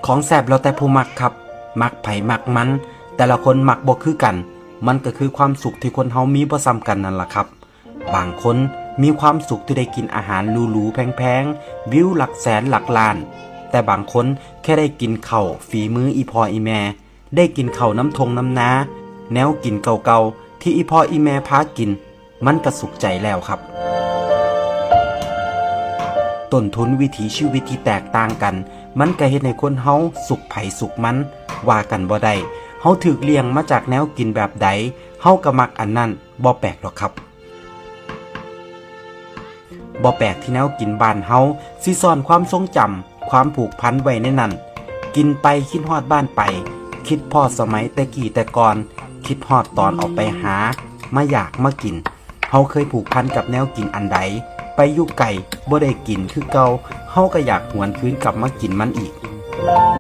ຂອງແຊບແລ້ວແຕ່ຜູ້ມັກຄັບ, ມັກໃຜມັກມັນ, ແຕ່ລະຄົນມັກບໍ່ຄືກັນ, ມັນກໍຄືຄວາມສຸກທີ່ຄົນເຮົາມີບໍ່ສ່ຳກັນນັ້ນລະຄັບ. ບາງຄົນມີຄວາມສຸກທີ່ໄດ້ກິນອາຫານຫຼູໆແພງໆ, ວິວຫຼັກແສນຫຼັກລ້ານ, ແຕ່ບາງຄົນແຄ່ໄດ້ກິນເຂົ້າຝີມືອີ່ພໍ່ອີ່ແມ່, ໄດ້ກິນເຂົ້ານຳທົ່ງນຳນາ, ແນວກິນເກົ່າໆທີ່ອີ່ພໍ່ອີ່ແມ່ພາກິນ, ມັນກະສຸກໃຈແລ້ວຄັບ. ຕົ້ນທຶນວິຖີຊີວິດທີ່ແຕກຕ່າງກັນ, ມັນກະເຮັດໃຫ້ຄົນເຮົາສຸກໃຜສຸກມັນ, ວ່າກັນບໍ່ໄດ້. ເຮົາຖືກລ້ຽງມາຈາກແນວກິນແບບໃດ, ເຮົາກະມັກອັນນັ້ນ, ບໍ່ແປກດອກຄັບ. ບໍ່ແປກທີ່ແນວກິນບ້ານເຮົາຊິສ້ອນຄວາມຊົງຈຳ, ຄວາມຜູກພັນໄວ້ໃນນັ້ນ. ກິນໄປຄິດຮອດບ້ານໄປ, ຄິດພໍດສະໄໝແຕ່ກີ້ແຕ່ກ່ອນ, ຄິດຮອດຕອນອອກໄປຫາ, ມາຢາກມາກິນ. ເຮົາເຄີຍຜູກພັນກັບແນວກິນອັນໃດ, ໄປຢູ່ໄກບໍ່ໄດ້ກິນຄືເກົ່າ, ເຮົາກະຢາກຫວນຄືນກັບມາກິນມັນອີກ.